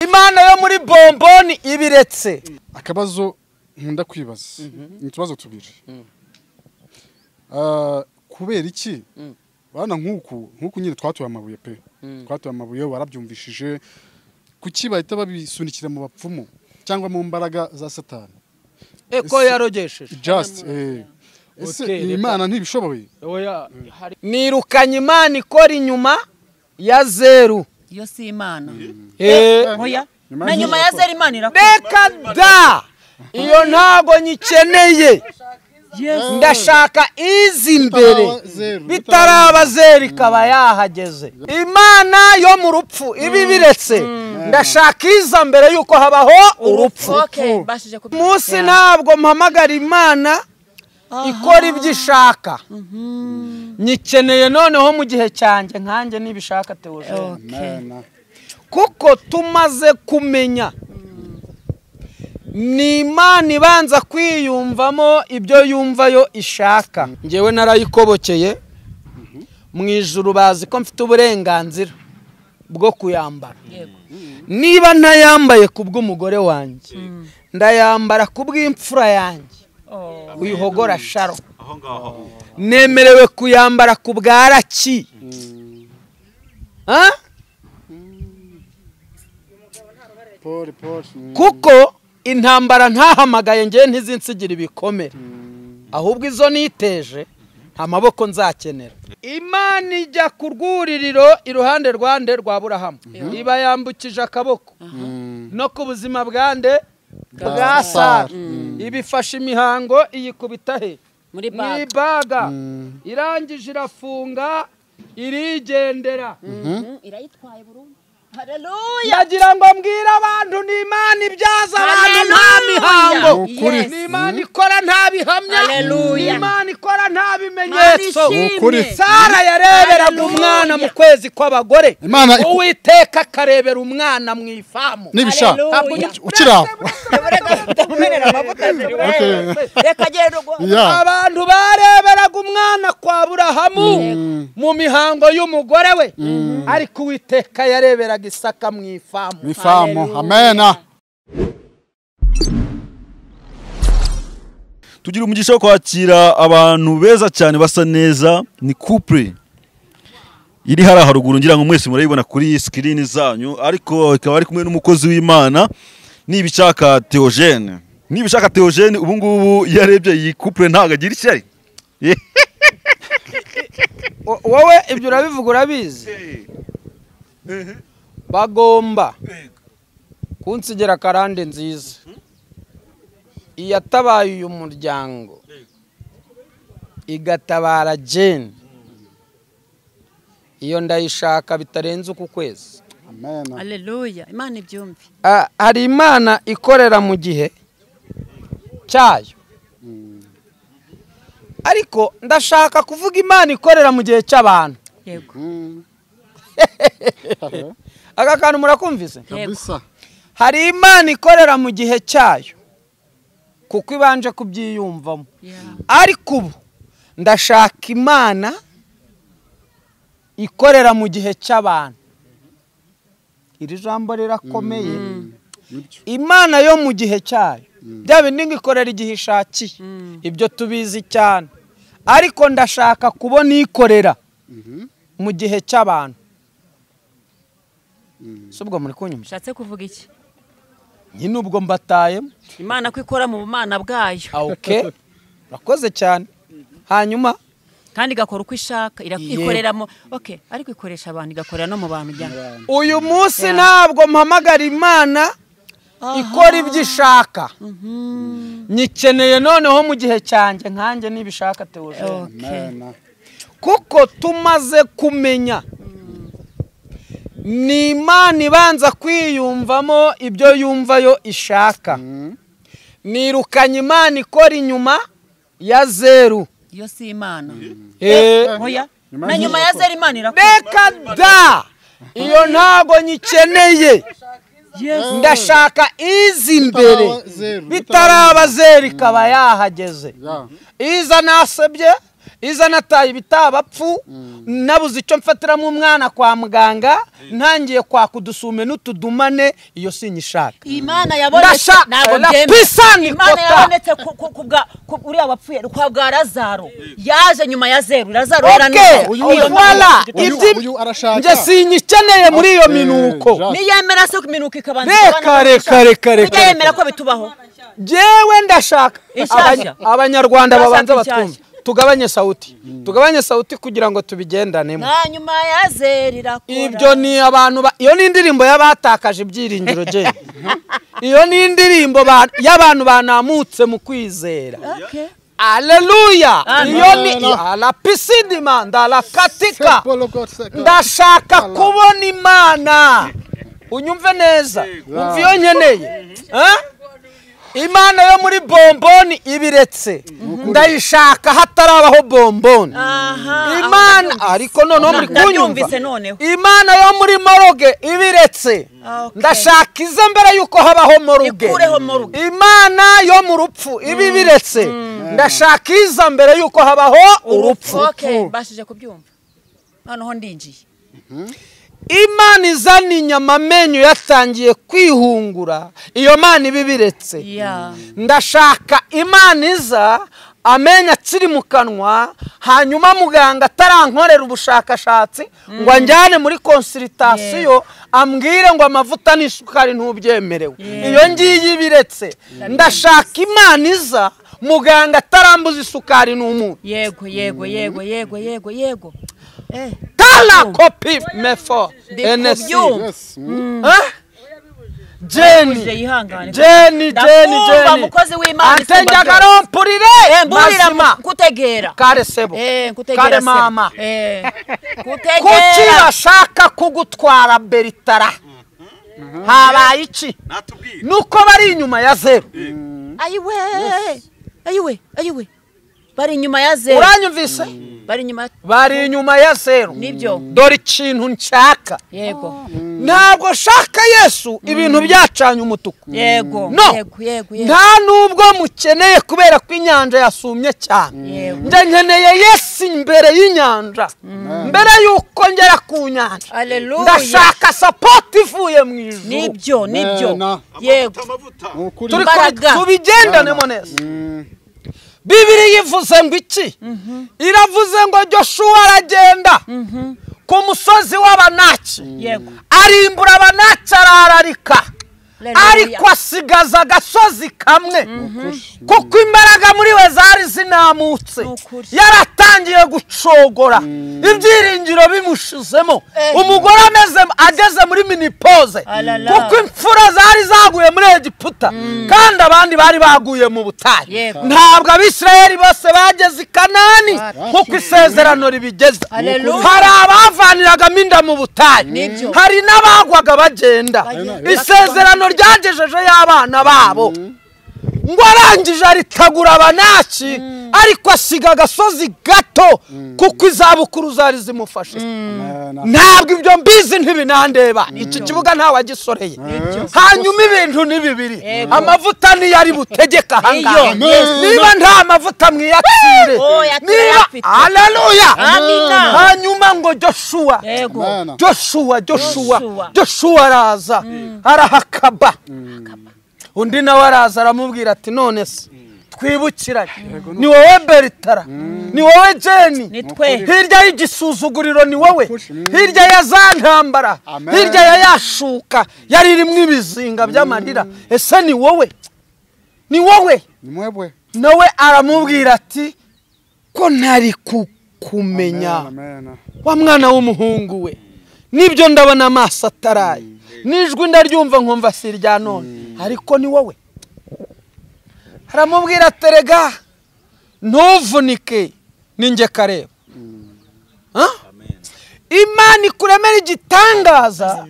Imana yo muri bomboni ibiretse. Akabazo nkunda kwibaza ni utubazo tubiri. Kubera iki bana nkuku nyine twatuye amabuye pe, twatuye amabuye warabyumvishije, kuki bahita babisunikira mu bapfumu cyangwa mu mbaraga za Satani? Eko yarogesheje just ese Imana ntibishoboye? Oya, nirukanye Imana ikora inyuma ya zeru. Iyo si Imana. Oya, na nyuma ya zeru Imana irakora. Reka da, iyo ntago nyikeneye. Ndashaka izi imbere bitaraba zeru ikaba yahageze. Imana yo mu rupfu ibi biretse. Ndashaka iza mbere yuko habaho urupfu. Munsi ntabwo mpamagara Imana ikora ibyo ishaka. Nyikeneye noneho mu gihe cyanjye nkanjye nibishaka Theogene. Kuko tumaze kumenya ni Imana ibanza kwiyumvamo ibyo yumva yo ishaka. Njyewe narayikobokeye mu ijuru, bazi ko mfite uburenganzira bwo kuyambara. Niba ntayambaye kubw'umugore wanjye, ndayambara kubw'imfura yanjye wihogora Sharo. Nemerewe kuyambara kubwa Raki. Kuko intambara ntahamagaye ngiye ntizinsigira ibikomere, ahubwo izo niteje nta maboko nzakenera. Imana ijya ku rwuririro iruhande rwande rwa Aburahamu, iba yambukije akaboko no ku buzima bwande bwa Sara, ibifasha imihango iyikubita he muri baga, irangije irafunga irigendera. Irayitwaye burundu. Haleluya. Yagira ngo mbwira abantu ni Imana ibyaza abantu nta mihango, ni Imana ikora nta bihamya, ni Imana ikora nta bimenyetso. Sara yareberaga umwana mu kwezi kw'abagore, Uwiteka akarebera umwana mu ifamu. Abantu bareberaga umwana kwa Aburahamu mu mihango y'umugore we, ariko Uwiteka yareberaga Isaka mu ifamu. Ifamu. Amena. Tugira umugisha wo kwakira abantu beza cyane basa neza, ni couple iri hara haruguru, ngira ngo mwese murayibona kuri screen zanyu, ariko ikaba ari kumwe n'umukozi w'Imana Nibishaka Theogene. Nibishaka Theogene ubu ngubu yarebye iyi couple ntago agira ishyari. Wowe ibyo urabivuga urabizi. Bagomba kunsigera karande nziza iyatabaye uyu muryango igatabara Jane, iyo ndayishaka bitarenze uku kwezi. Amen. Haleluya. Imana ibyumve. Hari Imana ikorera mu gihe cyayo, ariko ndashaka kuvuga Imana ikorera mu gihe cy'abantu. Yego. Aka kantu murakumvise? Kabisa. Hari Imana ikorera mu gihe cyayo kuko ibanje kubyiyumvamo, ariko ubu ndashaka Imana ikorera mu gihe cy'abantu. Iri jambo rirakomeye. Imana yo mu gihe cyayo bya bindi ngo ikorera igihe ishakiye, ibyo tubizi cyane, ariko ndashaka kubona ikorera mu gihe cy'abantu. Subwo muri kunyumva? Ushatse kuvuga iki? Nyine ubwo mbatayemo. Imana ko ikora mu bumana bwayo. Okay. Urakoze cyane. Hanyuma kandi igakora uko ishaka, ikoreramo. Okay, ariko ikoresha abantu igakorera no mu bantu jya. Uyu munsi ntabwo mpamagara Imana ikora ibyo ishaka. Nyikeneye noneho mu gihe cyanjye nkanjye nibishaka Theogene. Kuko tumaze kumenya ni Imana ibanza kwiyumvamo ibyo yumva yo ishaka. Nirukanye Imana ikora inyuma ya zeru. Iyo si Imana. Oya, na nyuma ya zeru Imana irakora. Reka da, iyo ntago nyikeneye. Ndashaka izi imbere bitaraba zeru ikaba yahageze. Iza nasebye, Iza nataye ibitabapfu, nabuze icyo mfatiramo umwana kwa muganga, ntangiye kwaka udusume n'utudumane, iyo sinyishaka. Imana yabonetse ntabwo byemera. Imana yabonetse ku uriya wapfuye kwa bwa Lazaro, yaje nyuma ya zeru. Lazaro yaranutse. Uyu arashaka. Nje sinyikeneye muri iyo minuko. Niyemera se minuko ikabanza. Reka reka reka. Yemera ko bitubaho. Jewe ndashaka abanyarwanda babanza batwumva. Tugabanye sauti. Tugabanye sauti kugira ngo tubigendanemo. Hanyuma ya zeri irakora. Ibyo ni abantu iyo ni indirimbo y'abatakaje ibyiringiro je. Iyo ni indirimbo y'abantu banamutse mu kwizera. Haleluya. Iyo ni ala pisidima ndala katika. Ndashaka kubona Imana. Unyumve neza. Umva iyo nkeneye. Imana yo muri bomboni ibiretse. Ndayishaka hatarabaho bomboni. Imana ariko noneho muri kunyumva. Imana yo muri moroge ibiretse. Ndashaka ize mbere yuko habaho moruge. Imana yo mu rupfu ibiretse. Ndashaka iza mbere yuko habaho urupfu. Okay, bashije kubyumva. Noneho ndinjiye. Imana izana inyama amenyo yatangiye kwihungura, iyo mana ibibiretse. Ndashaka Imana iza amenyo akiri mu kanwa, hanyuma muganga atarankorera ubushakashatsi ngo anjyane muri consultation ambwire ngo amavuta n'isukari ntubyemerewe. Iyo ngiye ibiretse. Ndashaka Imana iza muganga atarambuza isukari n'umunyu. Yego yego yego yego yego yego. Tala kopi mefo NSC. Jenny Jenny Jenny Jenny Antenja garompurire mazima kutegera kare sebo kare mama kutegera. Kuki bashaka kugutwara Beritara? Habaye iki? Nuko bari inyuma ya zeru. Ayiwe ayiwe ayiwe, bari inyuma ya zeru. Uranyumvise? Bari inyuma ya zeru. Nibyo. Dore ikintu nshaka. Yego. Ntabwo shaka Yesu ibintu byacanye umutuku. Yego. No. Yego yego. Nta nubwo mukeneye kubera ko inyanja yasumye cyane. Nje nkeneye Yesu imbere y'inyanja. Mbere yuko ngera ku nyanja. Haleluya. Ndashaka support ivuye mu ijuru. Nibyo nibyo. Yego. Tubigendanemo neza. Bibiri yivuze ngo iki? Iravuze ngo Joshua aragenda ku musozi w'Abanaki. Arimbura Abanaki arararika. Ariko asigaza agasozi kamwe. Kuko imbaraga muri we zari zinamutse. Yaratangiye gucogora. Ibyiringiro bimushizemo. Umugore ameze ageze muri minipoze. Kuko imfura zari zaguye muri Egiputa. Kandi abandi bari baguye mu butayu. Ntabwo Abisirayeli bose bageze i Kanani kuko isezerano ribigeze. Hari abavaniragamo inda mu butayu. Hari n'abagwaga bagenda. Isezerano ryagejeje y'abana babo. Ngo arangije aritagura Abanaki, ariko asiga agasozi gato kuko izabukuru zari zimufashe. Ntabwo ibyo mbizi ntibinandeba. Iki kibuga nta wagisoreye. Hanyuma ibintu ni bibiri. Amavuta ni yari butegeka ahangaha. Niba nta mavuta mwiyakire. Niba haleluya. Hanyuma ngo Joshua. Joshua Joshua Joshua araza arahakaba. Undi nawe araza aramubwira ati none se twibukiranye, ni wowe Beritara, ni wowe Jenny, hirya y'igisuzuguriro ni wowe, hirya ya za ntambara, hirya ya yashuka yari irimo ibizinga by'amarira, ese ni wowe? Ni wowe? Nawe aramubwira ati ko ntari kukumenya wa mwana w'umuhungu we, nibyo ndabona amaso ataraye, nijwi ndaryumva nkumva si irya none, ariko ni wowe. Aramubwira terega ntuvunike ninjye kareba. Imana ikuremera igitangaza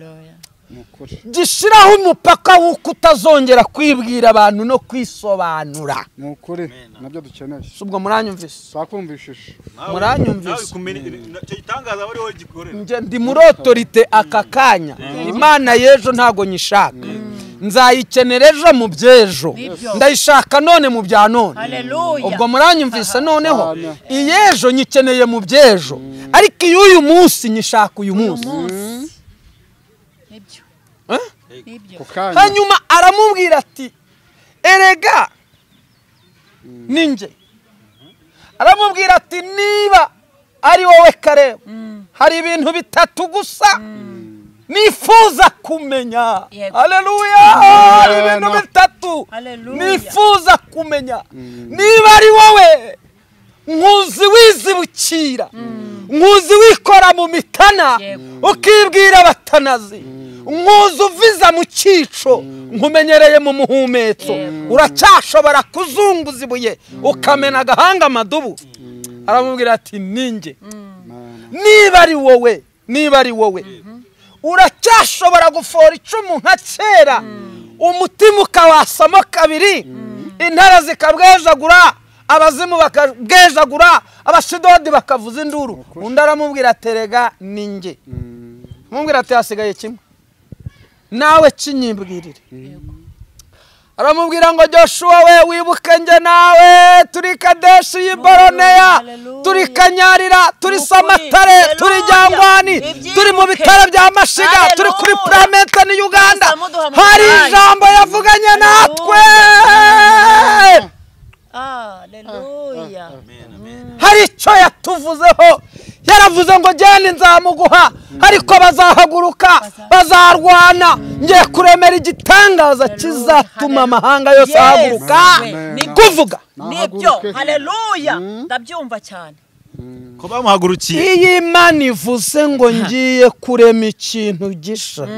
gishiraho umupaka w'uko utazongera kwibwira abantu no kwisobanura. Ni ukuri nabyo dukeneye. Ubwo muranyumvise? Twakumvishije. Muranyumvise. Nje ndi muri autorité aka kanya. Imana y'ejo ntago nyishaka. Nzayikenera ejo mu by'ejo, ndayishaka none mu bya none. Ubwo muranyumvise noneho, iyejo nyikeneye mu by'ejo, ariko iy'uyu munsi nyishaka uyu munsi. Hanyuma aramubwira ati erega ninjye. Aramubwira ati niba ari wowe Kalebu, hari ibintu bitatu gusa nifuza kumenya. Haleluya! Hari ibintu bitatu nifuza kumenya. Niba ari wowe, nkuzi wizibukira, nkuzi wikora mu mitana ukibwira abatanazi, nkuzi uviza mu cyico, nkumenyereye mu muhumetso, uracyashobora kuzunguza ibuye ukamena agahanga amadubu. Aramubwira ati ninjye. Niba ari wowe, niba ari wowe, uracyashobora gufora icumu nka kera, umutima ukawasamo kabiri, intara zikabwejagura, abazimu bakabwejagura, abashidodi bakavuza induru. Undi aramubwira aterega ninjye. Amubwira ati hasigaye kimwe, nawe kinyibwirire. Aramubwira ngo Joshua we, wibuke nge nawe turi Kadeshi y'Iboroneya, turi Kanyarira, turi Samatare, turi Jangwani, turi mu bitaro bya Mashiga, turi kuri Pramenta ni Uganda. Hari ijambo yavuganye natwe. Haleluya. Hari icyo yatuvuzeho. Yaravuze ngo genda nzamuguha, ariko bazahaguruka, bazarwana, ngiye kuremera igitangaza kizatuma amahanga yose ahaguruka kuvuga. Nibyo. Haleluya. Ndabyumva cyane. Ko bamuhagurukiye. Iyi Imana ivuze ngo ngiye kurema ikintu gisha,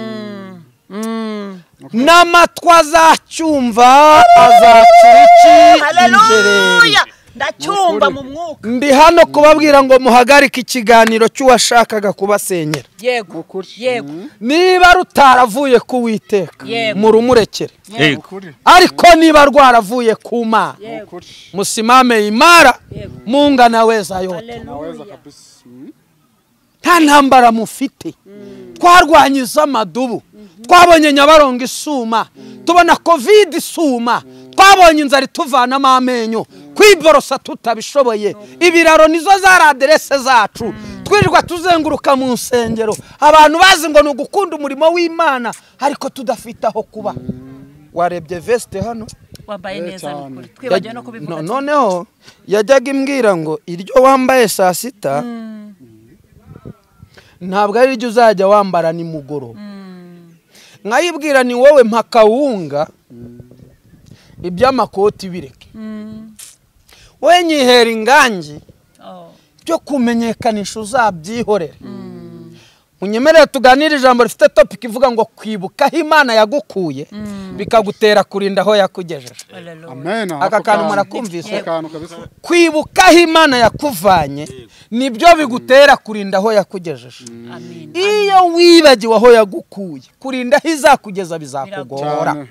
n'amatwi azacyumva azacira iki. Haleluya. Ndacyumva mu mwuka. Ndi hano kubabwira ngo muhagarike ikiganiro cy'uwashakaga kubasenyera. Yego. Yego. Niba rutaravuye ku Uwiteka, murumurekere. Yego. Ariko niba rwaravuye ku Mana, musimame imara, Mungu anaweza yote. Nta ntambara mufite. Twarwanyiza amadubu, twabonye Nyabarongo isuma, tubona Covid isuma, twabonye inzara ituvanamo amenyo, kwiborosa tutabishoboye, ibiraro nizo zari aderese zacu, twirirwa tuzenguruka mu nsengero, abantu bazi ngo ni ugukunda umurimo w'Imana, ariko tudafite aho kuba. Warebye veste hano wambaye neza n'ukuri, twibagiwe no kubivuga. Noneho yajyaga imbwira ngo iryo wambaye saa sita ntabwo ari iryo uzajya wambara nimugoroba. Nkayibwira ni wowe mpakawunga iby'amakoti bireke, we nyihera ingangi byo kumenyekanisha uzabyihorere. Munyemerere tuganire ijambo rifite topic ivuga ngo kwibuka aho Imana yagukuye bikagutera kurinda aho yakugejeje. Amen. Aka kantu murakumvise? Kwibuka aho Imana yakuvanye nibyo bigutera kurinda aho yakugejeje. Iyo wibagiwe aho yagukuye, kurinda aho izakugeza bizakugora.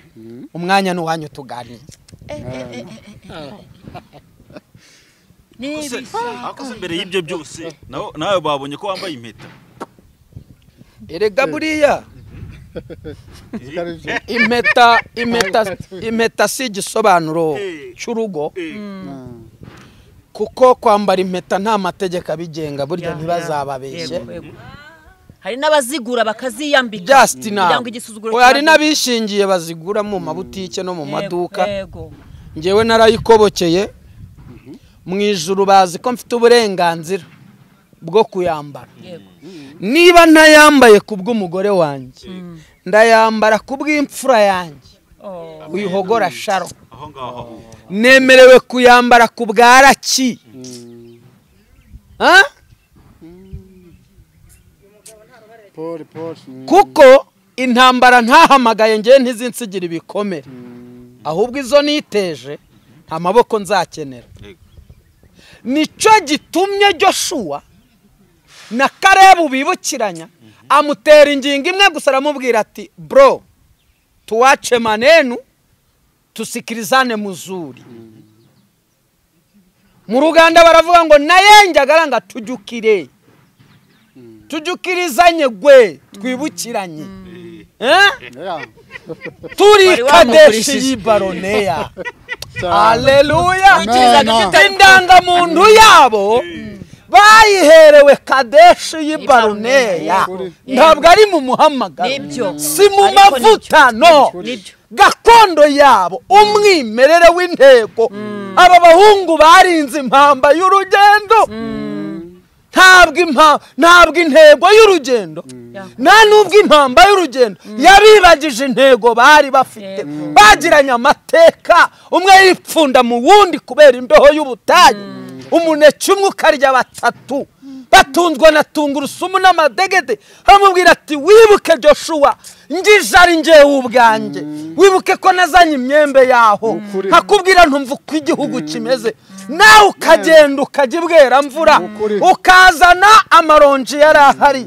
Umwanya ni uwanyu tuganire. Akoze mbere y'ibyo byose nawe babonye ko wambaye impeta. Erega buriya impeta si igisobanuro cy'urugo, kuko kwambara impeta nta mategeko abigenga, burya ntibazababeshye. Hari n'abazigura bakaziyambika kugira ngo igisuzuguro. Hari n'abishingiye bazigura mu mabutike no mu maduka. Njyewe narayikobokeye mu ijuru, bazi ko mfite uburenganzira bwo kuyambara. Niba ntayambaye kubw'umugore wanjye, ndayambara kubw'imfura yanjye wihogora Sharo. Nemerewe kuyambara kubwa Raki. Kuko intambara ntahamagaye ngewe ntizinsigira ibikomere, ahubwo izo niteje nta maboko nzakenera. Nicyo gitumye Joshua na Kalebu bibukiranya, amutera ingingo imwe gusa, aramubwira ati bro, tuwache maneno tusikirizane muzuri. Mu Ruganda baravuga ngo nayenjaga nga tujukire, tujukirizanye gwe, twibukiranye. Turi Kadeshi y'Ibaroneya. Haleluya. Indangamuntu yabo bayiherewe Kadeshi y'Ibaroneya. Ntabwo ari mu muhamagaro, si mu mavuta, no gakondo yabo, umwimerere w'intego. Aba bahungu barinze impamba y'urugendo. Ntabwo intego y'urugendo, nta nubwo impamba y'urugendo yabibagije intego bari bafite. Bagiranye amateka, umwe yipfunda mu wundi kubera imbeho y'ubutayu. Umuneke umwe ukarya batatu, batunzwe na tungurusumu n'amadegede. Aramubwira ati wibuke Joshua, ngije ari njyewe ubwanjye, wibuke ko nazanye imyembe yaho, nkakubwira ntumva uko igihugu kimeze, nawe ukagenda ukajya ibweramvura, ukazana amaronji yari ahari,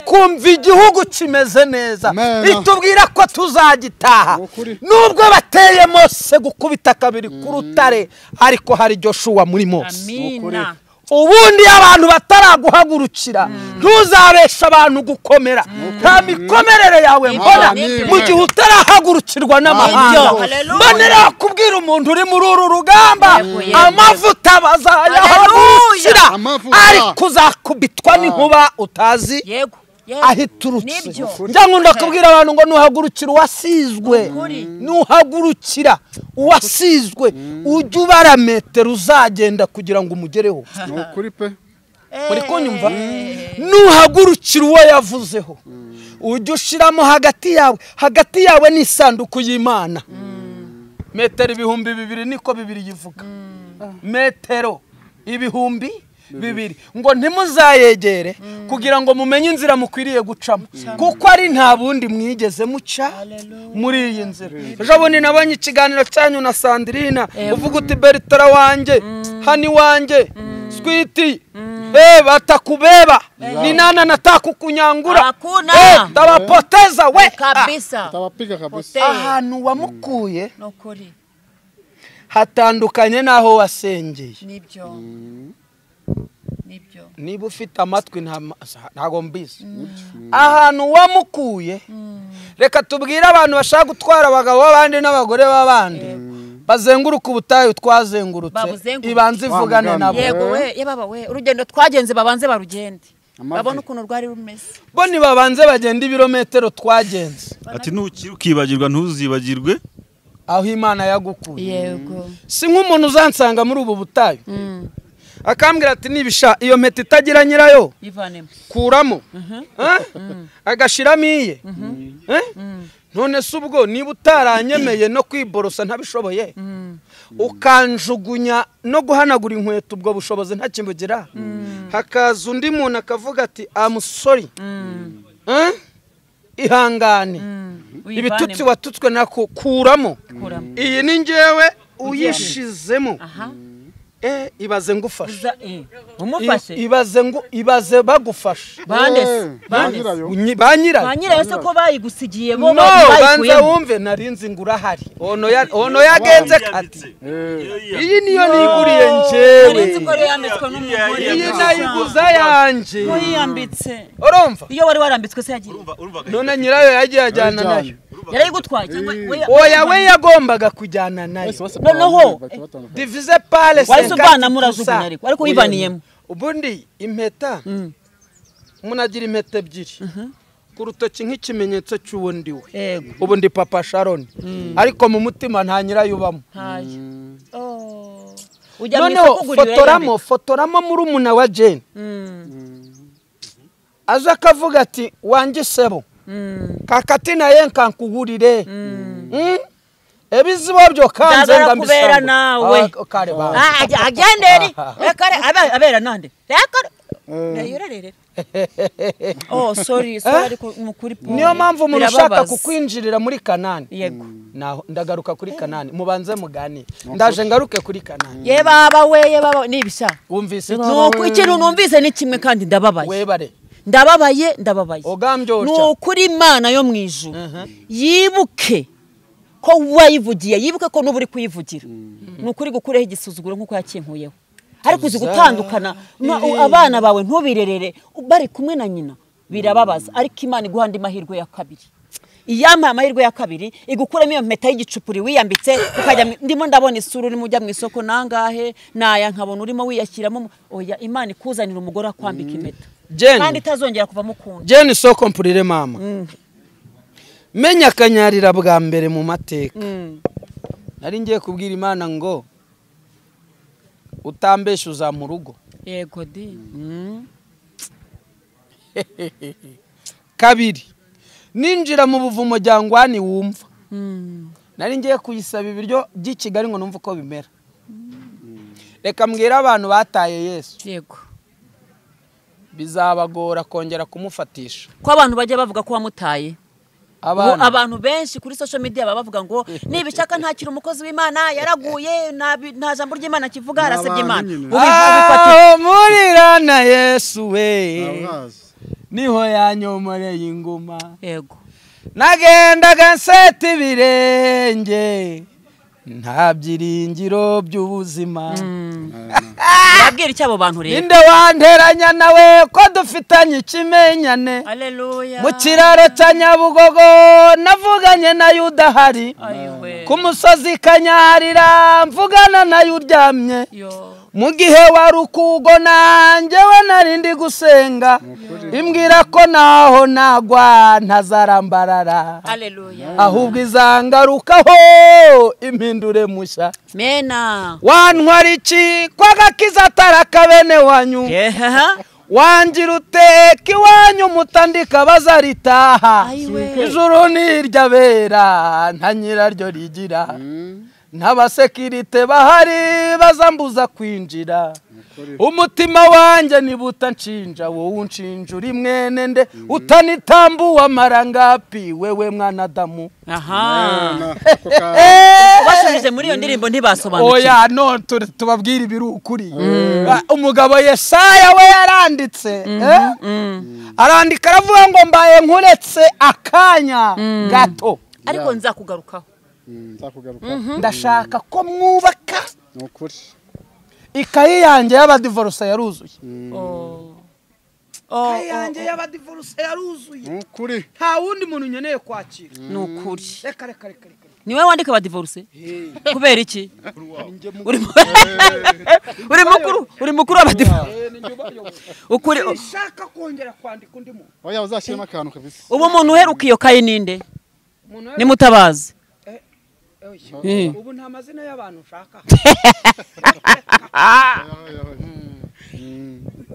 kumva igihugu kimeze neza, itubwira ko tuzagitaha. Nubwo bateye Mose gukubita kabiri ku rutare, ariko hari Joshua muri Mose. Ubundi abantu bataraguhagurukira, ntuzabesha abantu gukomera. Nta mikomerere yawe mbona mu gihe utarahagurukirwa n'amahanga. Mbonera kubwira umuntu uri muri uru rugamba, amavuta bazayahagurukira, ariko uzakubitwa n'inkuba utazi ahiturutse. Njya nkunda kubwira abantu ngo nuhagurukira uwasizwe, nuhagurukira uwasizwe, ujye ubara metero uzagenda kugira ngo umugereho. Muri kunyumva? Nuhagurukira uwo yavuzeho, ujye ushiramo hagati yawe, hagati yawe n'isanduku y'Imana metero 2000, niko bibiri yivuga, metero 2000, ngo ntimuzayegere kugira ngo mumenye inzira mukwiriye gucamo, kuko ari nta bundi mwigeze muca muri iyi nzira. Ejo bundi nabonye ikiganiro cyanyu na Sandrina, uvuga uti Bertrand wanjye, hani wanjye, Sweetie, batakubeba ni nana natakukunyangura, tabapoteza we kabisa, tabapiga kabisa. Ahantu wamukuye hatandukanye naho wasengeye. Nibyo. Niba ufite amatwi ntago mbizi. Ahantu wamukuye, reka tubwire abantu bashaka gutwara abagabo b'abandi n'abagore b'abandi, bazenguruka ubutayu twazengurutse, ibanze ivugane nabo. Yego we, yababa we, urugendo twagenze babanze barugende, babone ukuntu rwari rumeze. Bo ni babanze bagenda ibirometero twagenze. Ati nukira ukibagirwa ntuzibagirwe aho Imana yagukuye. Yego. Si nk'umuntu uzansanga muri ubu butayu akambwira ati nibisha iyo mpeta itagira nyirayo kuramo, agashiramo iye. None se ubwo niba utaranyemeye no kwiborosa ntabishoboye, ukanjugunya no guhanagura inkweto, ubwo bushobozi ntakimugira, hakaza undi muntu akavuga ati I'm sorry, ihangane, ibitutsi watutswe nako kuramo, iyi ni njyewe uyishizemo. Ibaze ngufashe, umufashe, ibaze ngo ibaze bagufashe. Banyirayo se ko bayigusigiye bo bayikuye. Banza wumve, narinzi ngurahari ono yagenze kati iyi niyo niguriye njyewe, narinzi ko yambitswe n'umugore, iyi nayiguza yanje ko yambitse. Urumva iyo wari warambitswe se yagiye, none nyirayo yagiye ajyana nayo, yarayigutwaye cyangwa oya we yagombaga kujyana nayo. Noneho divize pale ubana murajugunya, ariko wibaniyemo. Ubundi impeta munagira impeta ebyiri ku rutoki nk'ikimenyetso cy'uwo ndi we. Ubu ndi Papa Sharon, ariko mu mutima nta nyirayo ubamo. Noneho fotoramo murumuna wa Jane, aza akavuga ati wanjye sebo kakati naye nkankugurire ebizibo byo kanze ndambisanga nawe agenderi rekare abera nande rekare nayorarere. Oh sorry ariko mukuri po. Niyo mpamvu umuntu ushaka kukwinjirira muri Kanani. Yego. Naho ndagaruka kuri Kanani, mubanze mugani. Ndaje ngaruke kuri Kanani. Ye baba we, ye baba nibisha. Wumvise nuko ikintu numvise ni kimwe kandi ndababaye. Webare. Ndababaye ndababaye. Ogambye utya. Nukuri Imana yo mwijuru. Yibuke ko wayivugiye, yibuke ko n'ubu uri kuyivugira. Nukuri gukureho igisuzuguro nkuko yakinkuyeho. Ariko uzi gutandukana abana bawe ntubirerere bari kumwe na nyina birababaza, ariko Imana iguha andi mahirwe ya kabiri. Iyampaye amahirwe ya kabiri igukuremo iyo mpeta y'igicupuri wiyambitse ukajya ndimo ndabona isura urimo ujya mu isoko nangahe naya nkabona urimo wiyashyiramo. Oya, Imana ikuzanira umugore akwambika impeta kandi itazongera kuva mukunda. Jane soko mpurire mama. Menya Kanyarira bwa mbere mu mateka. Nari ngiye kubwira Imana ngo utambesha uza mu rugo. Yego di. Kabiri, ninjira mu buvumo jyangwani wumva. Nari ngiye kuyisaba ibiryo by'i Kigali ngo numve uko bimera. Reka mbwira abantu bataye Yesu. Yego. Bizabagora kongera kumufatisha. Ko abantu bajya bavuga ko wamutaye. Abantu benshi kuri social media baba bavuga ngo nibishaka ntakiri umukozi w'Imana yaraguye nta jambo ry'Imana kivuga arasebye Imana. Ubifata murirana Yesu we. Niho yanyomoreye inguma. Yego. Nagendaga nseta ibirenge nta byiringiro by'ubuzima. Wabwira icyo abo bantu rero. Ninde wanteranya nawe ko dufitanye ikimenyane. Haleluya. Mu kiraro cya Nyabugogo navuganye na Yuda hari. Ku musozi Kanyarira mvugana na uryamye. Mu gihe wari ukugo nanjye we nari ndi gusenga. Imbwira ko naho nagwa ntazarambarara. Haleluya. Ahubwo izangarukaho impindure mushya. Mena. Wantwara iki ko agakiza ataraka bene wanyu. Wangira uteka iwanyu mutandika bazaritaha. Ijuru niryabera nta nyiraryo rigira. Ntabasekirite bahari bazambuza kwinjira. Umutima wanjye nibuta nshinja wowe unshinja uri mwene nde utanitambuwa amarangapi wewe mwana Adamu. Aha. Ubashubije muri iyo ndirimbo ntibasobanukiwe. Oya no tubabwira ibiri ukuri. Umugabo Yesaya we yaranditse arandika aravuga ngo mbaye nkuretse akanya gato ariko nzakugarukaho. Ndashaka ko mwubaka. Nukuri. Ikayi yanjye y'abadivorce yaruzuye. Ikayi yanjye y'abadivorce yaruzuye. Nukuri. Nta wundi muntu nkeneye kwakira. Nukuri. Reka reka reka. Niwe wandika abadivorce? Kubera iki? Uri mukuru abadivorce. Ukuri ushaka kongera kwandika undi muntu. Oya uzashyiremo akantu kabisa. Ubu umuntu uheruka iyo kayi ninde? Ni Mutabazi. Ubu nta mazina y'abantu ushaka.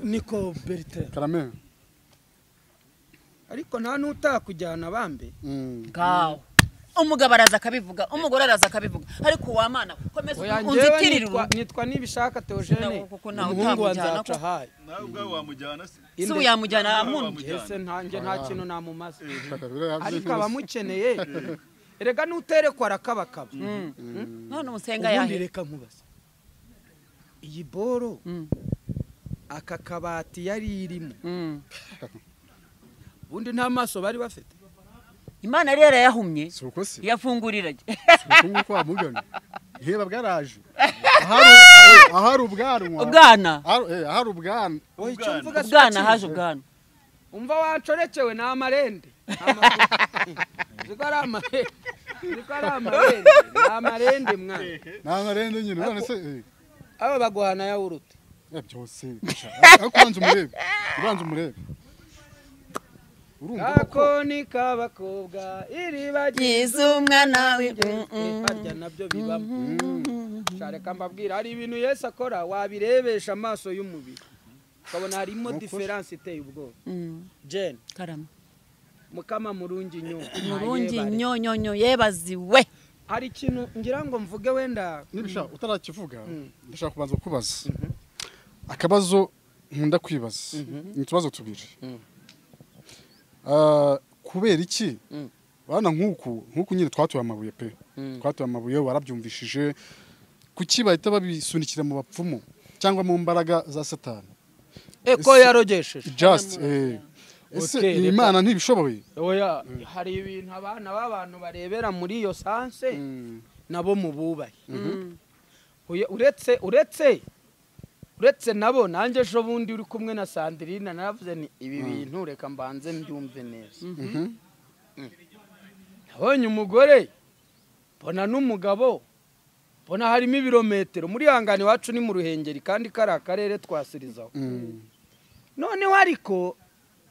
Niko Bertrand. Karame. Ariko nta nutakujyana bambe. Ngaho. Umugabo araza akabivuga, umugore araza akabivuga. Ariko wamana komeza unzitirire. Nitwa Nibishaka Theogene. Umuhungu wa Nzacahaye. Nawe ubwawe wamujyana se? Si uyamujyana amuntu. Ese ntanjye nta kintu namumaze. Ariko abamukeneye erega nuterekwa arakabakaba. None umusenga yahe? Ubundi reka nkubaze. Iyi boro aka kabati yari irimo. Ubundi nta maso bari bafite. Imana yari yarayahumye. Yafungurira. Suko kwa mugani. Iheba bwaraje. Ahari ubwanwa. Ubwana. Ahari ubwana. Ubwana haje ubwana. Umva wancorekewe na amarende. Ziko ari amarende. Amarende mwana. Na amarende nyine none se. Aba baguhana yawurute. Byose. Ariko ubanza umurebe. Ubanza umurebe. Ako ni kabakobwa iribagiza umwana we harya nabyo bibamo. Shareka mbabwira hari ibintu Yesu akora wabirebesha amaso y'umubiri ukabona harimo difference iteye ubwoba. Jane Karama. Mukama murungi nyo. Murungi nyo nyo nyo yebaziwe. Hari ikintu ngira ngo mvuge wenda nibisha utarakivuga ndashaka kubanza kubaza. Akabazo nkunda kwibaza. Ni tubazo tubiri. Kubera iki bana nkuku nyine twatuye amabuye pe. Twatuye amabuye warabyumvishije. Kuki bahita babisunikira mu bapfumu cyangwa mu mbaraga za Satani? Eko yarogesheje. Just ese Imana ntibishoboye. Oya hari ibintu abana b'abantu barebera muri iyo sanse nabo mububaye. Uretse nabo nanjye ejo bundi uri kumwe na Sandrine naravuze ni ibi bintu reka mbanze mbyumve neza. Nabonye umugore, mbona n'umugabo, mbona harimo ibirometero. Muri hangane iwacu ni mu Ruhengeri kandi kari akarere twasirizaho. Noneho ariko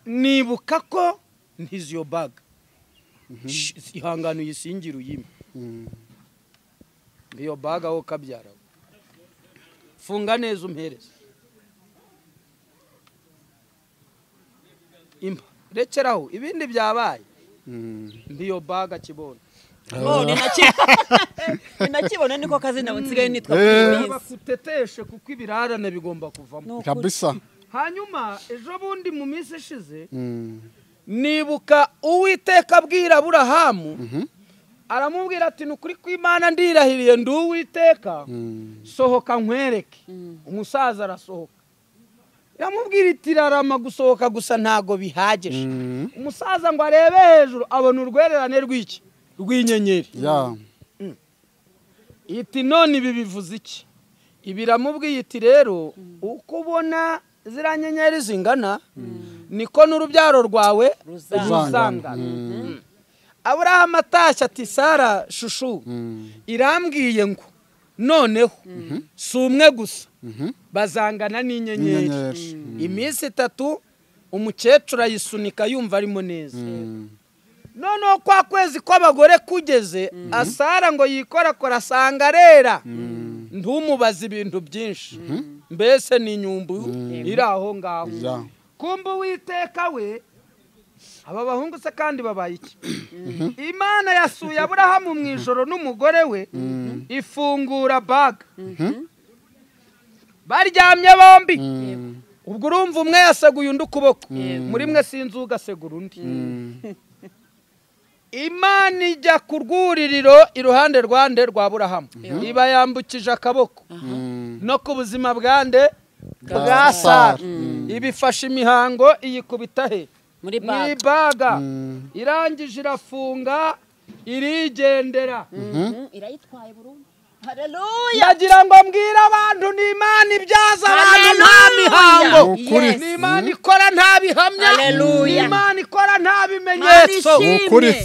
nibuka ko ntizi iyo baga ihangane uyisingire uyime. Iyo baga wo kabyara funga neza umpereze impa rekeraho ibindi byabaye. Ndiyo baga kibona none nakibona niko kazi nawe nsigaye nitwa kuri bakuteteshe kuko ibirarane bigomba kuvamo kabisa. Hanyuma ejo bundi mu minsi ishize nibuka Uwiteka abwira Aburahamu, aramubwira ati nukuri kw'Imana ndirahiriye ndi Uwiteka, sohoka nkwereke. Umusaza arasohoka, yamubwira iti rarama gusohoka gusa ntago bihagije. Umusaza ngo arebe hejuru abona urwererane rw'iki rw'inyenyeri. Iti none ibi bivuze iki? Ibiramubwiye iti rero uko ubona ziriya nyenyeri zingana niko n'urubyaro rwawe ruzangana. Aburahamu atashye ati Sara shushu irambwiye ngo noneho si umwe gusa bazangana n'inyenyeri. Iminsi 3 umukecuru ayisunika yumva arimo neza. Noneho kwa kwezi kw'abagore kugeze, Asara ngo yikorakora asanga arera. Ntumubaze ibintu byinshi, mbese ni inyumbu iri aho ngaho. Kumbe Uwiteka we aba bahungu se kandi babaye iki? Imana yasuye Aburahamu mu ijoro n'umugore we, ifungura baga. Baryamye bombi. Ubwo urumva umwe yaseguye undi ukuboko, muri mwe sinzi ugasegura undi. Imana ijya ku rwuririro iruhande rwande rwa Aburahamu, iba yambukije akaboko no ku buzima bwande bwa Sara, ibifasha imihango iyikubita he muri baga, irangije irafunga irigendera. Irayitwaye burundu. Haleluya. Ndagira ngo mbwire abantu ni Imana ibyaza abantu nta mihango, ni Imana ikora nta bihamya, ni Imana ikora nta bimenyetso.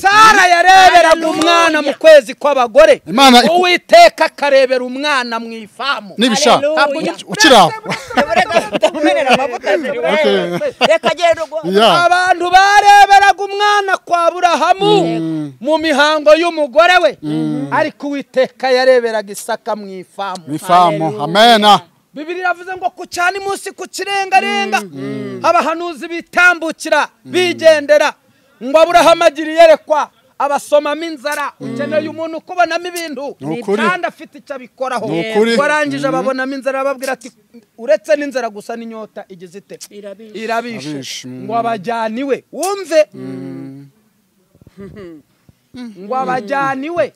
Sara yareberaga umwana mu kwezi kw'abagore, Uwiteka akarebera umwana mu ifamu. Nibisha ukiraho abantu bareberaga umwana kwa Aburahamu mu mihango y'umugore we, ariko Uwiteka yareberaga Isaka mu ifamu. Ifamu. Amena. Bibiliya iravuze ngo ku cyane munsi ku kirengarenga abahanuzi bitambukira bigendera, ngo Aburahamu agira iyerekwa abasomamo inzara. Ukeneye umuntu ukubonamo ibintu kandi afite icyo abikoraho. Warangije ababonamo inzara ababwira ati uretse n'inzara gusa n'inyota igize ite irabishe, ngo abajyaniwe wumve, ngo abajyaniwe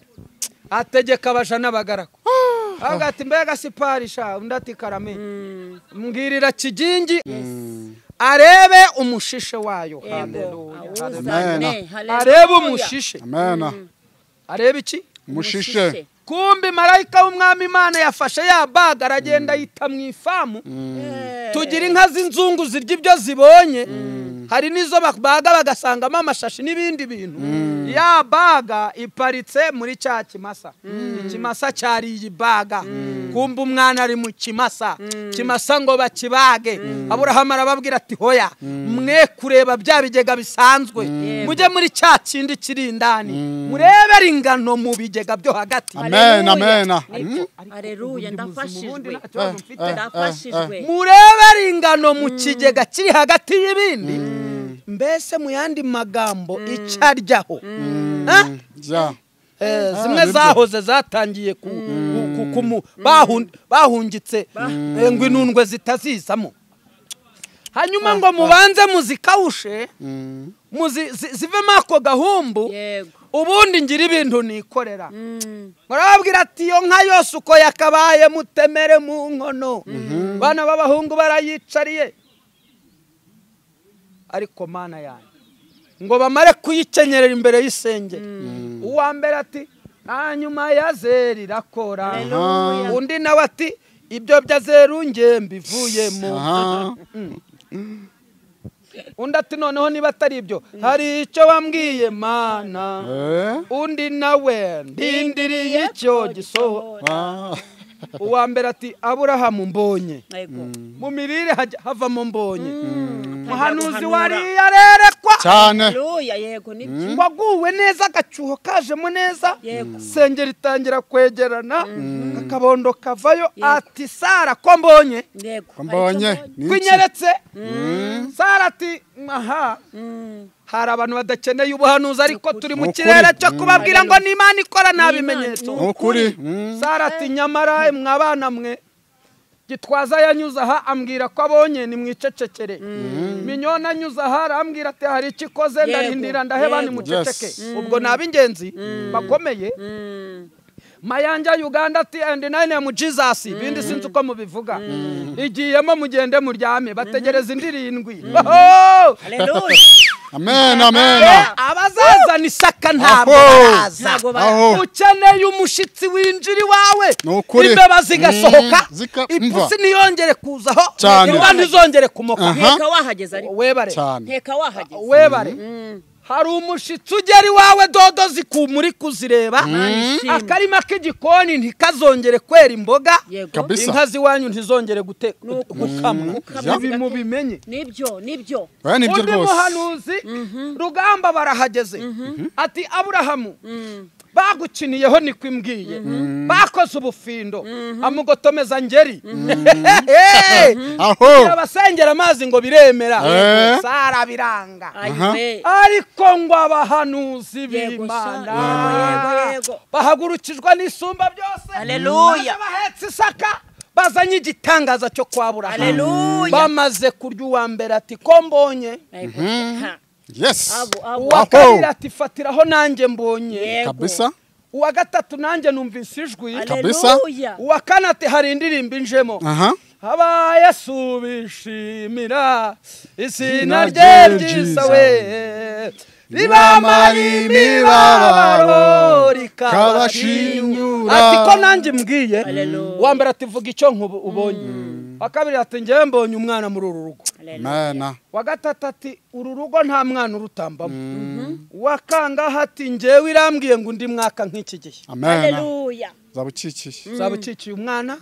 ategeka abaja n'abagaragu. Avuga ati mbega siparisha, undi ati karame mbwirira kigingi arebe umushishe wayo. Haleluya. Arebe umushishe. Amen. Arebe iki? Umushishe. Kumbi marayika w'umwami Imana yafashe ya baga aragenda yita mu ifamu. Tugira inka z'inzungu zirya ibyo zibonye, hari nizo baga bagasangamo amashashi n'ibindi bintu. Ya baga iparitse muri cya kimasa. Ikimasa cyari iyi baga. Kumbe umwana ari mu kimasa. Kimasa ngo bakibage. Aburahamu arababwira ati hoya mwe kureba bya bigega bisanzwe, mujye muri cya kindi kiri indani, murebere ingano mu bigega byo hagati. Amen, amen. Haleluya. Ndafashijwe. Ndafashijwe. Murebere ingano mu kigega kiri hagati y'ibindi. Mbese mu yandi magambo icyaryaho zimwe zahoze zatangiye bahungitse ngo inundwe zitazizamo. Hanyuma ngo mubanze muzikawushe zivemo ako gahumbu, ubundi ngira ibintu nikorera. Murababwira ati iyo nka yose uko yakabaye mutemere mu nkono. Bana b'abahungu barayicariye, ariko Mana yanjye ngo bamare kuyikenyerera imbere y'isengero. Uwa mbere ati hanyuma ya zeri irakora, undi nawe ati ibyo bya zeru nge mbivuyemo. Undi ati noneho niba atari ibyo hari icyo wambwiye Mana. Undi nawe ndindiriye icyo gisohora. Uwa mbere ati Aburahamu mbonye. Mu mirire havamo mbonye. Muhanuzi wari yarerekwa cyane. Haleluya, yego nibyo. Waguwe neza agacuho kajemo neza. Sengeri itangira kwegerana akabondo kavayo ati Sara ko mbonye. Yego. Mbonye. Kwinyeretse. Sara ati aha. Hari abantu badakeneye ubuhanuzi ariko turi mu kirere cyo kubabwira ngo ni Imana ikora nta bimenyetso. Ukuri. Sara ati nyamara mwabana mwe Gitwaza yanyuze aha ambwira ko abonye ni mwicecekere. Minyona anyuze aha arambwira ati hari ikikoze ndarindira ndaheba ni muceceke. Ubwo nabingenzi bakomeye. Mayanja Uganda ati and 9 mu Jesus bindi sinzi uko mubivuga. Igiyemo mugende muryame bategereza indirindwi. Haleluya. Amen, amen. Abazaza ni saka ntabwo baraza. Ukeneye umushitsi winjira iwawe. Imbeba zigasohoka. Ipusi niyongere kuzaho. Imbwa ntizongere kumoka. Nteka wahageze ariko. Webare. Nteka wahageze. Webare. Hari umushitsi ugera iwawe dodo zikumuri kuzireba. Akarima k'igikoni ntikazongere kwera imboga. Inka ziwanyu ntizongere gukamwa. Ibi mubimenye. Nibyo, nibyo. Undi muhanuzi Rugamba barahageze. Ati Aburahamu bagukiniyeho niko imbwiye. Bakoze ubufindo amugotomeza ngeri. Aho abasengera amazi ngo biremera. Sara biranga. Ariko ngo abahanuzi b'Imana bahagurukijwe n'isumba byose. Haleluya. Bahetse isaka bazanye igitangaza cyo kwa Aburahamu. Haleluya. Bamaze kurya uwa mbere ati ko mbonye. Yes. Uwa kabiri ati fatiraho nanjye mbonye. Kabisa. Uwa gatatu nanjye numvise ijwi. Kabisa. Uwa kane ati hari indirimbo injemo. Aba Yesu bishimira izina rye ryiza we ribamara imibabaro rikabashinyura. Ati ko nanjye mbwiye. Uwa mbere ati vuga icyo ubonye. Wa kabiri ati njyewe mbonye umwana muri uru rugo. Mana. Wa gatatu ati uru rugo nta mwana urutambamo. Wa kangaha ati njyewe irambwiye ngo undi mwaka nk'iki gihe. Haleluya. Zabukikiye. Zabukikiye umwana.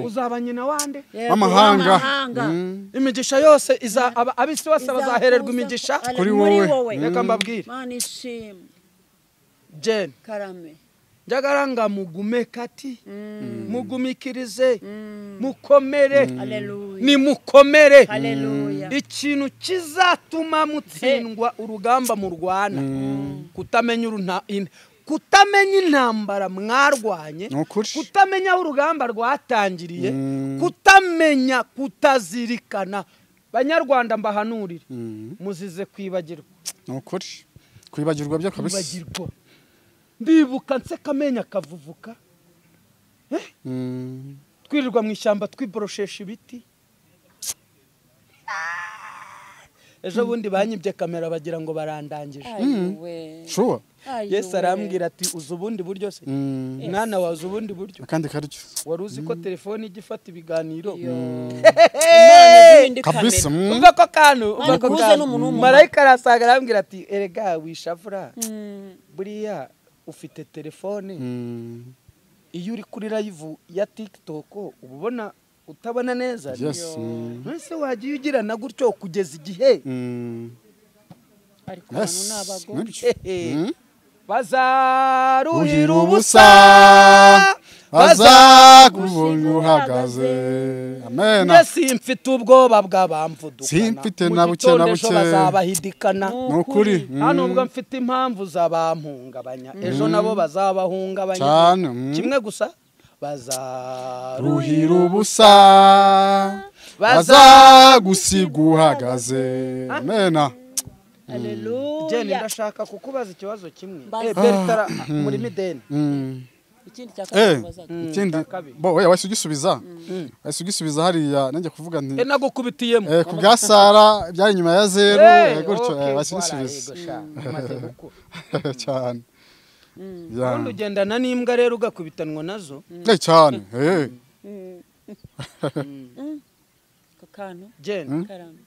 Uzaba nyina wande w'amahanga. Imigisha yose abisi bose bazahererwa imigisha kuri wowe. Reka mbabwire. Jane. Karame. Njagaranga mugume kati. Mugumikirize. Mukomere. Ni mukomere. Haleluya. Ikintu kizatuma mutsindwa urugamba murwana. Kutamenya kutamenya intambara mwarwanye, kutamenya aho urugamba rwatangiriye, kutamenya kutazirikana. Banyarwanda mbahanurire muzize kwibagirwa. Nukuri kwibagirwa byo kabisa. Kwibagirwa. Ndibuka nseka amenya kavuvuka. Twirirwa mu ishyamba twiboroshesha ibiti. Ejo bundi banyibye kamera bagira ngo barandangije. Sure. Yesu arambwira ati uzi ubundi buryo se? Mwana wazi ubundi buryo. Akandi karyo. Wari uzi ko telefone ijya ifata ibiganiro. Kabisa. Umva ko kantu, umva ko kantu. Marayika arasaga arambwira ati erega wishavura. Buriya ufite telefone. Iyo uri kuri live ya TikTok ubona utabona neza. Yes. Nese wagiye ugirana gutyo kugeza igihe. Ariko abantu n'abagore bazaruhira ubusa bazakubonye uhagaze. Amen. Simfite ubwoba bw'abamvudukana. Simfite na buke na buke bazabahidikana. Nukuri. Hano ubwo mfite impamvu zabampungabanya ejo nabo bazabahungabanya. Kimwe gusa bazaruhira ubusa bazagusiga uhagaze. Amen. Haleluya. Jane ndashaka kukubaza ikibazo kimwe. Bertara muri mideni. Ikindi cya kabiri bazaga. Ikindi bo oya wese ugisubiza. Wese ugisubiza hariya nanjye kuvuga nti nagukubitiyemo. Ku bwa Sara byari nyuma ya zero gutyo wese ugisubiza. Cyane. Ubundi ugendana n'imbwa rero ugakubitanwa nazo. Cyane. Ko kantu. Jane. Karame.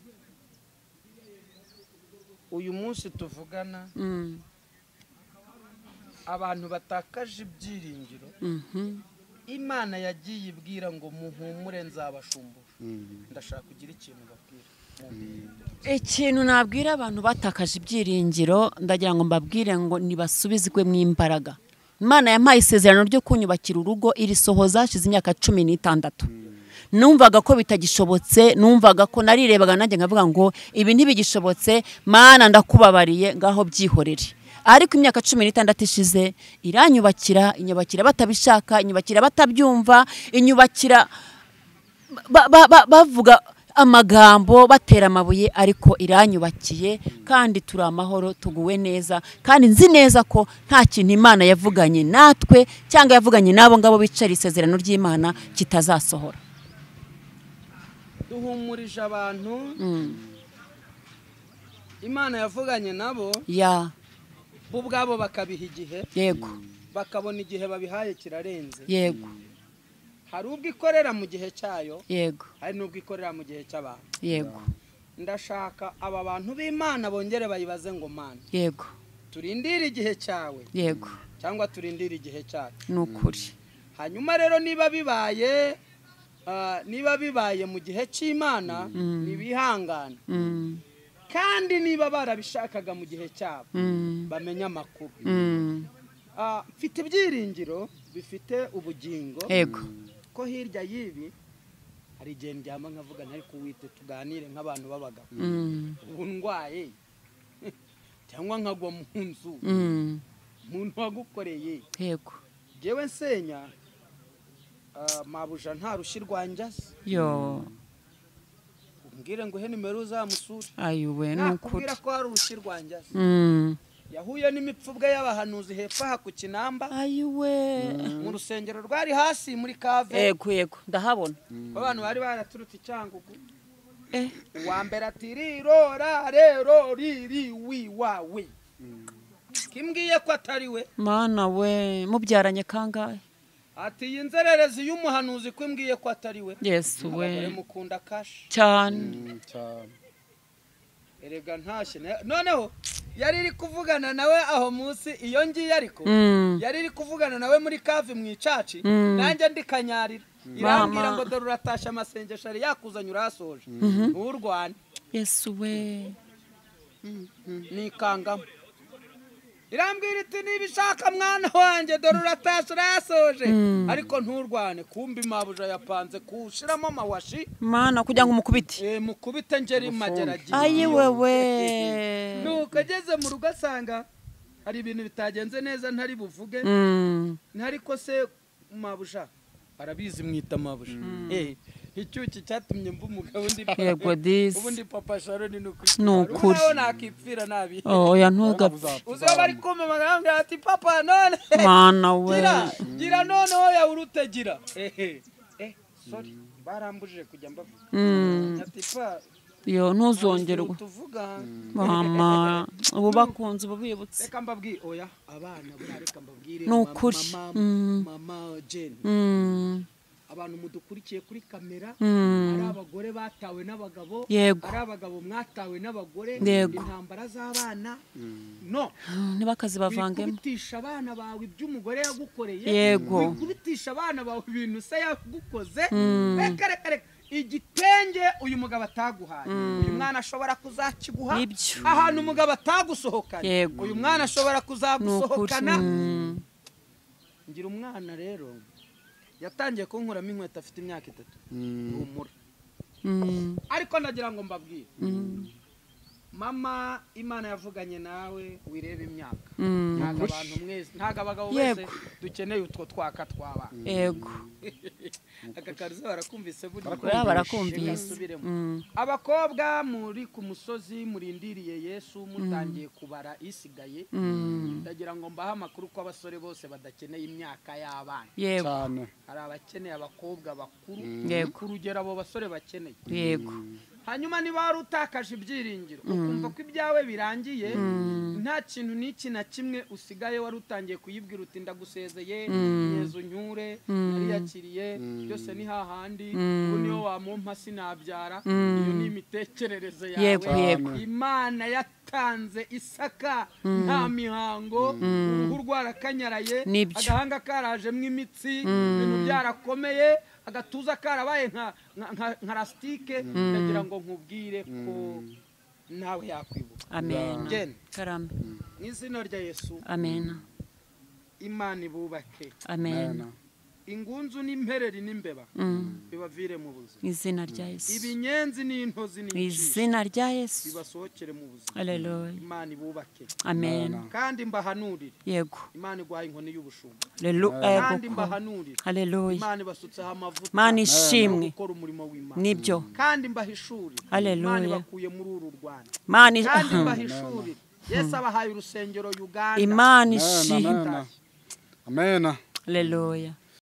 Uyu munsi tuvugana abantu batakaje ibyiringiro, Imana yagiye ibwira ngo muhumure nzabashumbura. Ndashaka kugira ikintu babwira. Ikintu nabwira abantu batakaje ibyiringiro, ndagira ngo mbabwire ngo nibasubizwe mu imbaraga. Imana yampaye isezerano ryo kunyubakira urugo, irisohoza hashize imyaka 16. Numvaga ko bitagishobotse, numvaga ko narirebaga nanjye nkavuga ngo ibi ntibigishobotse, Mana ndakubabariye ngaho byihorere. Ariko imyaka 16 ishize iranyubakira, inyubakira batabishaka, inyubakira batabyumva, inyubakira bavuga amagambo, batera amabuye, ariko iranyubakiye kandi turi amahoro, tuguwe neza, kandi nzi neza ko nta kintu Imana yavuganye natwe cyangwa yavuganye nabo ngabo bicara isezerano ry'Imana kitazasohora. Duhumurije abantu Imana yavuganye nabo, ya bo ubwabo bakabiha igihe, yego, bakabona igihe babihaye kirarenze, yego. Hari ubwo ikorera mu gihe cyayo, yego, hari n'ubwo ikorera mu gihe cy'abantu, yego. Ndashaka aba bantu b'Imana bongere bayibaze ngo Mana, yego, turindire igihe cyawe, yego, cyangwa turindire igihe cyacu. Nukuri. Hanyuma rero niba bibaye mu gihe cy'Imana nibihangane, kandi niba barabishakaga mu gihe cyabo bamenye amakuru. Mfite ibyiringiro bifite ubugingo, yego, ko hirya y'ibi hari igihe ndyama nkavuga ntari kuwite tuganire nk'abantu b'abagabo, ubu ndwaye cyangwa nkagwa mu nzu, umuntu wagukoreye, yego, jyewe nsenya mabuja nta rushi rwanjye azi, yo umbwire ngo he nimero uzamusure, ayuwe, nukuri nakubwira ko hari urushi rwanjye azi. Yahuye n'imipfubwe y'abahanuzi hepfo aha ku Kinamba, ayuwe, mu rusengero rwari hasi muri kave, yego, yego, ndahabona abantu bari baraturutse Cyangugu. Uwa mbere ati rirora rero riri wi wa we, kimbwiye ko atari we. Mana we, mubyaranye kangahe? Ati iyi nzererezi y'umuhanuzi ko imbwiye ko atari we. Yesu we, abagore mukunda kashi cyane cyane. Erega ntashye. Noneho yari iri kuvugana nawe aho munsi iyo ngiye, ariko yari iri kuvugana nawe muri kave mu icaci, nanjye ndi kanyarira, irambwira ngo dore uratasha amasengesho ari yakuzanye urasoje, nturwane. Yesu we, nikangamo. Irambwira iti niba ishaka mwana wanjye dore uratasha urasoje, ariko nturwane. Kumbi mabuja yapanze kushiramo amawashi, Mana, kugira ngo umukubite, mukubite ngeri mageragere. Ayi wewe, nuko ageze mu rugo asanga hari ibintu bitagenze neza ntari buvuge, ntari ko se mabuja arabizi mwita mabuja. Icyuki cyatumye mba umugabo ndi, yego disi, ubundi papa Sharon ni ukuri, nukuri nakipfira nabi. Oya ntugapfe, uzo bari kumamagara ati papa none, Mana we, gira none oya urutegira. Sorry, barambujije kujya mbavuga ati pa yo ntuzongerwa tuvuga. Mama ubu bakunze ubu bibutse. Reka mbabwire, oya abana reka mbabwire, nukuri mama Jane, abantu mudukurikiye kuri kamera, ari abagore batawe n'abagabo, ari abagabo mwatawe n'abagore, intambara z'abana, no ntibakazi bavangemo. Wikubitisha abana bawe iby'umugore yagukoreye, yego, wikubitisha abana bawe ibintu se yagukoze. Reka reka reka, igitenge uyu mugabo ataguhaye, uyu mwana ashobora kuzakiguha. Ahantu umugabo atagusohokana, uyu mwana ashobora kuzagusohokana. Ngira umwana rero yatangiye kunkuramo inkweto afite imyaka 3, humura. Ariko ndagira ngo mbabwire, mama Imana yavuganye nawe wirebe imyaka. Ntago abantu mwese, ntago abagabo bese dukeneye utwo twaka twabana. Yego, aka karuzo barakumvise burya, barakumvise. Abakobwa muri ku musozi murindiriye Yesu, mutangiye kubara isigaye, ndagira ngo mbahe amakuru ko abasore bose badakeneye imyaka y'abana. Yego, hari abakeneye abakobwa bakuru, yego, urugero abo basore bakeneye. Yego. Hanyuma niba wari utakaje ibyiringiro, ukumva ko ibyawe birangiye, nta kintu n'iki na kimwe usigaye, wari utangiye kuyibwira uti ndagusezeye, nyezo nyure, nariyakiriye, byose ni hahandi, ubu niyo wamumpa sinabyara. Iyo ni imitekerereze yawe. Yego, yego. Imana Yatanze Isaka nta mihango, uruhu rwarakanyaraye, agahanga karajemwo imitsi, ibintu byarakomeye, agatuza karabaye nka rasitike. Ndagira ngo nkubwire ko nawe yakwibuka. Amen. Karame. Mu izina rya Yesu. Amen. Imana ibubake. Amen. Ingunzu n'impereri n'imbeba bibavire mu buzima. Izina rya Yesu. Ibinyenzi n'intozi n'injishi. Izina rya Yesu. Bibasohokere mu buzima. Haleluya. Imana ibubake. Amen. Kandi mbahanurire. Yego. Imana igwaye inkoni y'ubushumba. Haleluya. Kandi mbahanurire. Haleluya. Imana ibasutseho amavuta. Imana ishimwe. Gukora umurimo w'Imana. Nibyo. Kandi mbahishurire. Haleluya. Imana ibakuye muri uru Rwanda. Imana kandi mbahishurire. Yesu abahaye urusengero Uganda. Imana ishimwe. Amen. Haleluya.